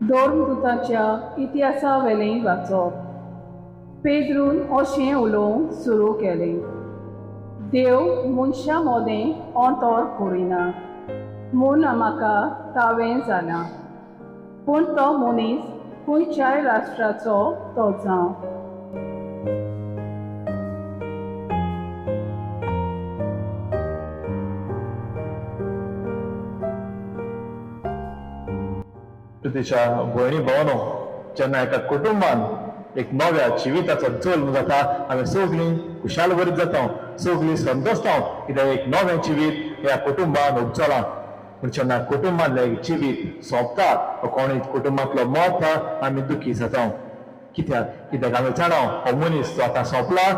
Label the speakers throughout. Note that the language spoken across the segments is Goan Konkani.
Speaker 1: धर्मदुताच्या इतिहासा वेलें वाचप. पेद्रून अशें उलोवंक सुरू केलें, देव मनशां मदें अंतर करिना म्हूण म्हाका तावें जालां, पूण तो मनीस खंयच्याय राष्ट्राचो तो जावं.
Speaker 2: तिच्या भयणी भावनो, जेन्ना एका कुटुंबान एक नव्या जिविताचो जल्म जाता, आमी सगळीं खुशाल भरीत जाता, सगळीं संतोशता कित्याक एक नवें जिवीत ह्या कुटुंबान उपचलां. पूण जेन्ना कुटुंबांतलें एक जिवीत सोंपता वा कोणूय कुटुंबांतलो मरता, आमी दुखी जाता. कित्याक? कित्याक आमी जाणा हो मनीस तो आतां सोंपला,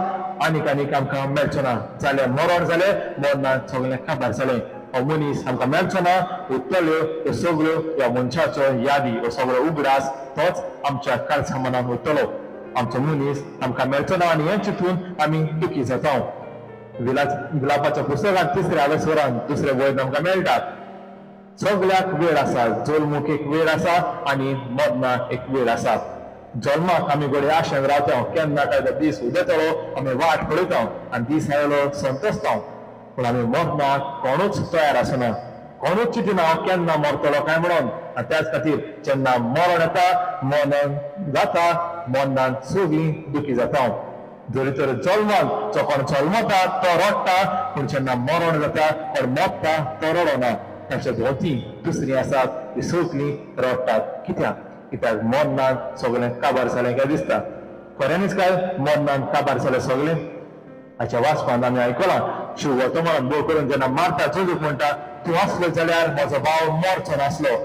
Speaker 2: आनीक आनीक आमकां मेळचो ना. जालें मरण जालें, मरणान सगळें काबार जालें, हो मनीस आमकां मेळचो ना. उरतल्यो ह्यो सगळ्यो ह्या मनशाचो यादी, हो सगळो उगडास तोच आमच्या काळजा मनान उरतलो. आमचो मनीस आमकां मेळचो ना आनी हें चिंतून आमी दुखी जाता. विलापाच्या पुस्तकांत तिसऱ्या आवेसवरान दुसरे वयर आमकां मेळटा, सगळ्याक वेळ आसा, जल्मूक एक वेळ आसा आनी मरणाक एक वेळ आसा. जल्माक आमी घडये आशेन रावता, केन्ना काय तो दीस उदेतलो आमी वाट पळयता आनी दीस आयलो संतोशता. पूण आमी मरणाक कोणूच तयार आसना, कोणूच चिंतिना हांव केन्ना मरतलो काय म्हणून. आनी त्याच खातीर जेन्ना मरण येता, मरण जाता, मरणान सगळीं दुखी जाता. जरी तर जल्मान जो कोण जल्मता तो रडटा, पूण जेन्ना मरण जाता, कोण मरता तो रडना. ताच्या भोंवती दुसरीं आसात ती सगळीं रडटात. कित्याक? कित्याक मरणान सगळें काबार जालें काय दिसता. खऱ्यांनीच काय मरणान काबार जालें सगळें? हाच्या वाचपान आमी आयकलां, शिव वर्तमानान भोव करून जेन्ना मारता जेजूक म्हणटा, तूं आसलो जाल्यार म्हजो भाव मरचो नासलो.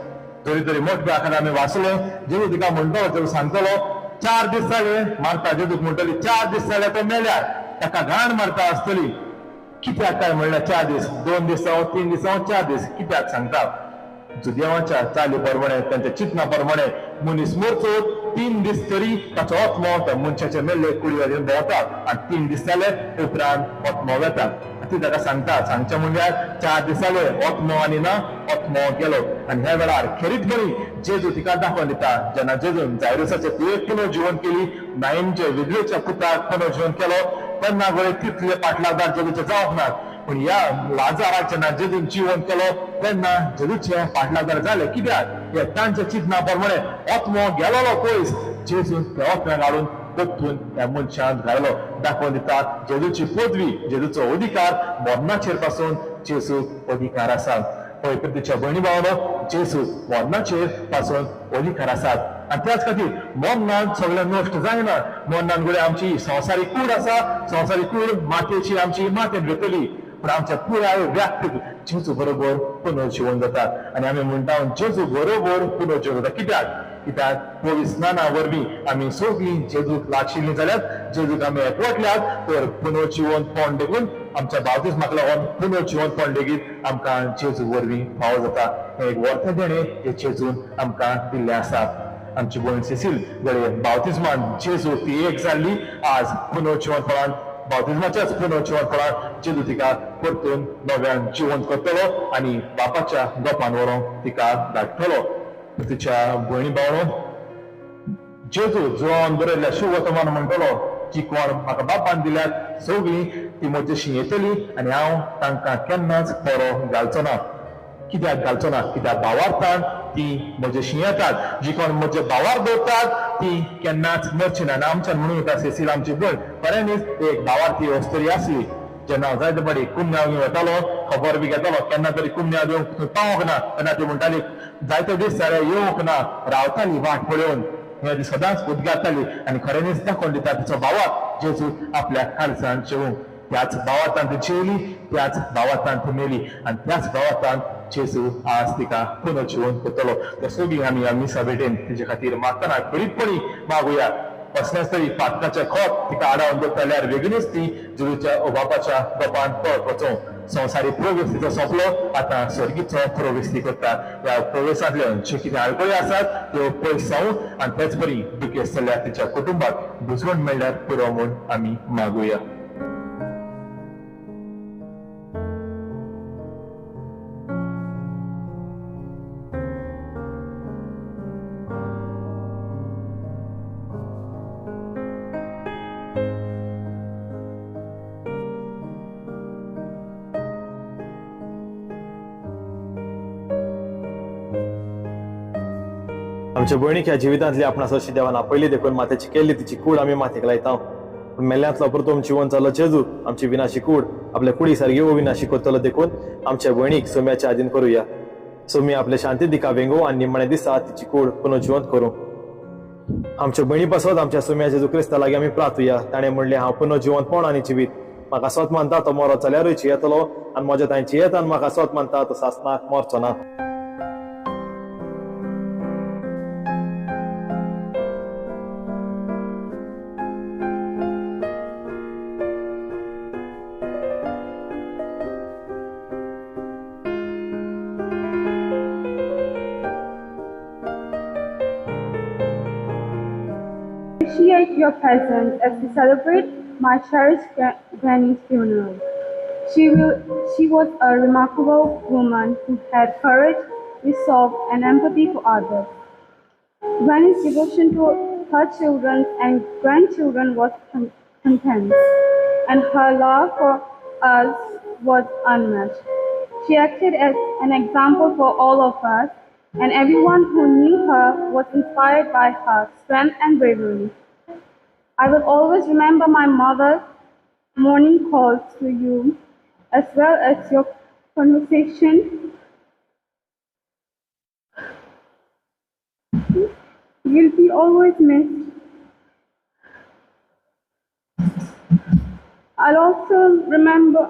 Speaker 2: तरी तरी मोठ्या आखात आमी वाचलें, जेजू तिका म्हणटलो, जेजू सांगतलो, 4 दीस जाले, मारता जेजूक म्हणटली 4 दीस जाले तो मेल्यार, ताका घाण मारता आसतली. कित्याक काय म्हणल्यार 4 दीस, 2 दीस जावं 3 दीस जावं 4 दीस कित्याक सांगता? जुदेवाच्या चाली प्रमाणे, तांच्या चिंतना प्रमाणे मनीस मरचो 3 दीस तरी ताचो आत्मो त्या मनशाचे मेल्ले कुडीर भोंवता आनी 3 दीस जाले उपरांत आत्मो वेता. ती ताका सांगता, सांगचें म्हणल्यार 4 दीस जाले आत्मो आनी ना, आत्मो गेलो. आनी ह्या वेळार खेरीतपणी जेजू तिका दाखोवन दिता. जेन्ना जेजून जायरुसाचे धुवेक पुनर्जीवन केली, नाईनचे विधवेच्या पुताक पुनर्जीवन केलो, तेन्ना घडये तितले पाटलादार जेजूचे जावंक नात, पूण ह्या लाजाराक जेन्ना जेजून जिवन केलो तेन्ना जेजूचे पाटलादार जाले. कित्याक? हे तांच्या चिंतना प्रमाणे आत्मो गेलोलो पयस, जेजून त्या आत्म्याक हाडून परतून ह्या मनशान घायलो. दाखोवन दिता जेजूची पदवी, जेजूचो अधिकार, मरणाचेर पासून जेजूक अधिकार आसा. पळय प्रितीच्या भयणी भावनो, जेजू मरणाचेर पासून अधिकार आसात. आनी त्याच खातीर मरणान सगळें नश्ट जायना. मरणान घडये आमची संवसारीक कूड आसा, संवसारीक कूड मातयेची आमची मातयेन घेतली, पूण आमच्या पुराय व्यक्तीक जेजू बरोबर पुनर्जीवन जाता. आनी आमी म्हणटा जेजू बरोबर पुनर्जीवन जाता. कित्याक? कित्याक पवित्र स्नाना वरवीं आमी सगळीं जेजूक लागशिल्लीं जाल्यार, जेजूक आमी एकवटल्यात तर पुनर्जीवनपण देखून आमच्या बाप्तिस्माक लागून पुनर्जीवनपण लेगीत आमकां जेजू वरवीं फावो जाता. हें एक वर्तें देणें हें जेजून आमकां दिल्लें आसा. आमची भयण सेसील घडये बाप्तिस्मान जेजू ती एक जाल्ली, आज पुनर्जीवनपणान बाप्तिस्माच्याच पुनर्जीवनपणान जेजू तिका परतून नव्यान जिवंत करतलो आनी बापाच्या गोपान व्हरोंक तिका धाडटलो. तिच्या भयणी भावनो, जेजू जुवान बरयल्ल्या शुभवर्तमान म्हणटलो, जी कोण म्हाका बापान दिल्यात सगळीं ती म्हजेशी येतली आनी हांव तांकां केन्नाच बरो घालचो ना. कित्याक घालचो ना? कित्याक भावार्थान ती म्हजेशी येतात. जी कोण म्हजे भावार दवरतात ती केन्नाच मरची ना. आनी आमच्यान म्हणून येता सेसील आमची भयण खऱ्यांनीच एक भावार्थी अस्तुरी आसली. जेन्ना हांव जायते फावटी कुमन्याव वतालो, खबर बी घेतालो, केन्ना तरी कुमन्याव येवंक थंय पावोंक ना, तेन्ना ती म्हणटाली जायते दीस जाले येवंक ना, रावताली वाट पळोवन. हें ती सदांच उद्गारताली आनी खऱ्यांनीच दाखोवन दिता तिचो भावार्थ जेजू आपल्या काळजान जेवूंक. त्याच भावार्थान ती जेवली, त्याच भावार्थान ती मेली आनी त्याच भावार्थान जेजू आज तिका पुनर्जीवन करतलो. तर सगळीं आमी ह्या मिसा भेटेन तिचे खातीर मागतना खेरीतपणी मागुया. कसल्याच तरी पातकाचें खोत तिका आडावन दवरता जाल्यार बेगीनूच ती जेजूच्या बापाच्या गोपान परत वचूं. संवसारी प्रवेश तिचो सोंपलो, आतां स्वर्गीचो प्रवेश ती करता. ह्या प्रवेशांतल्यो ज्यो कितें आडखळी आसात त्यो पयस जावं आनी तेच परी दुखेस्त जाल्ल्या तिच्या कुटुंबाक बुजवण मेळ्ळ्यार पुरो म्हूण आमी मागुया. आमच्या भयणीक ह्या जिवितांतली आपणा सरशी देवान आपयली देखून माथ्याची केल्ली तिची कूड आमी माथ्याक लायता. पूण मेल्ल्यांतलो प्रथम जिवन जालो जेजू आमची विनाशी कूड आपल्या कुडी सारकी अविनाशी करतलो देखून आमच्या भयणीक सोम्याच्या आदीन करुया. सोमी आपले शांती दिका वेंगो आनी निमाण्या दिसा तिची कूड पुनर्जिवंत करूं. आमच्या भयणी पासत आमच्या सोम्या जेजू क्रिस्ता लागीं आमी प्रार्थुया. ताणें म्हणलें, हांव पुनर्जिवंतपण आनी जिवीत, म्हाका सोत मानता तो मरत जाल्यारूय जियेतलो आनी म्हज्या तांची जियेत आनी म्हाका सोत मानता तो सासनाक मरचो ना.
Speaker 3: Appreciate your presence as we celebrate my cherished granny's funeral. She was a remarkable woman who had courage, resolve, and empathy for others. Granny's devotion to her children and grandchildren was intense, and her love for us was unmatched. She acted as an example for all of us, and everyone who knew her was inspired by her strength and bravery. I will always remember my mother's morning calls to you, as well as your conversation. You'll be always missed. I'll also remember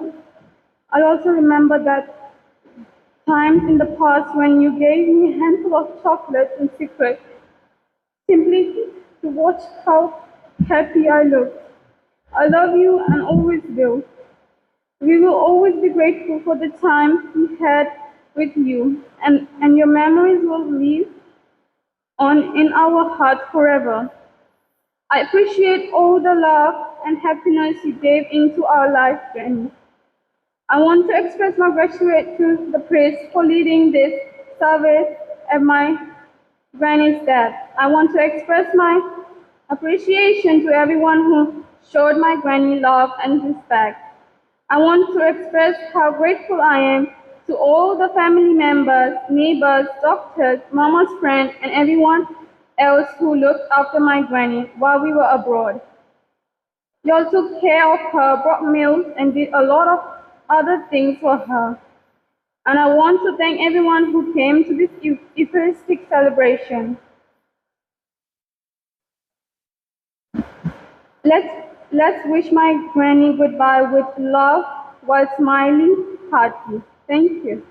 Speaker 3: I'll also remember that times in the past when you gave me a handful of chocolates in secret, simply to watch how happy I looked. I love you and always will. We will always be grateful for the time we had with you, and your memories will live on in our hearts forever. I appreciate all the love and happiness you gave into our life, Granny. I want to express my gratitude to the priest for leading this service at my granny's death. I want to express my appreciation to everyone who showed my granny love and respect. I want to express how grateful I am to all the family members, neighbors, doctors, mama's friend, and everyone else who looked after my granny while we were abroad. Y'all took care of her, brought meals, and did a lot of other things for her. And I want to thank everyone who came to this Eucharistic celebration. Let's wish my granny goodbye with love while smiling heartily. Thank you.